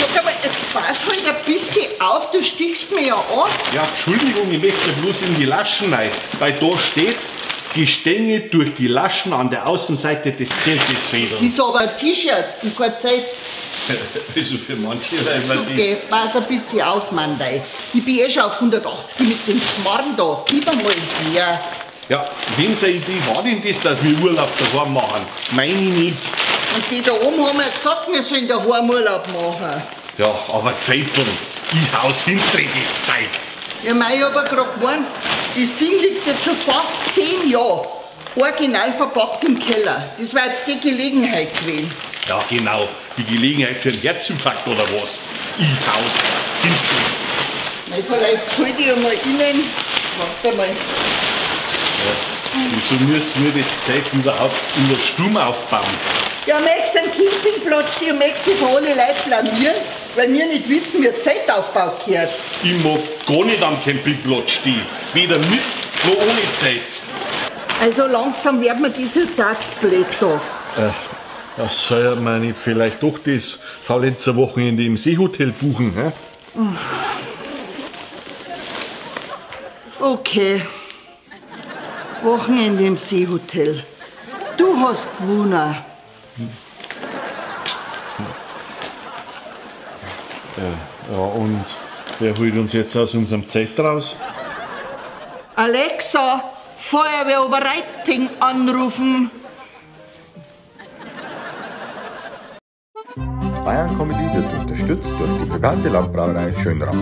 Sag aber, jetzt pass halt ein bisschen auf, du stickst mir ja an. Ja, Entschuldigung, ich möchte bloß in die Laschen rein, weil da steht, Gestänge durch die Laschen an der Außenseite des Zeltes fädeln. Das ist aber ein T-Shirt und kein Zelt. Also für manche Leute das. Okay, pass ein bisschen auf, Mandei. Ich bin eh schon auf 180 mit dem Schmarrn da. Gib einmal her. Ja, wem seine Idee war denn das, dass wir Urlaub daheim machen? Meine nicht. Und die da oben haben ja gesagt, wir sollen daheim Urlaub machen. Ja, aber Zeiteln. Ich haus hinter das Zeug. Ja, mei, ich hab ja grad gemeint, das Ding liegt jetzt schon fast 10 Jahre original verpackt im Keller. Das war jetzt die Gelegenheit gewesen. Ja, genau. Die Gelegenheit für einen Herzinfarkt oder was? Ich haus hinten. Mei, vielleicht sollte ich einmal innen. Warte mal. Ja, wieso müssen wir das Zeug überhaupt in der Sturm aufbauen? Ja, möchtest du einen Campingplatz stehen und möchtest dich von alle Leute blamieren, weil wir nicht wissen, wie Zeltaufbau gehört. Ich mag gar nicht am Campingplatz stehen. Weder mit noch ohne Zelt. Also langsam wird mir dieser Satz blöd da. Ja, soll man nicht vielleicht doch das Faulenzer Wochenende im Seehotel buchen? Hä? Okay. Wochenende im Seehotel. Du hast gewonnen. Ja, und wer holt uns jetzt aus unserem Zelt raus? Alexa, Feuerwehr Oberreiting anrufen. Bayern Comedy wird unterstützt durch die private Landbrauerei Schönrath.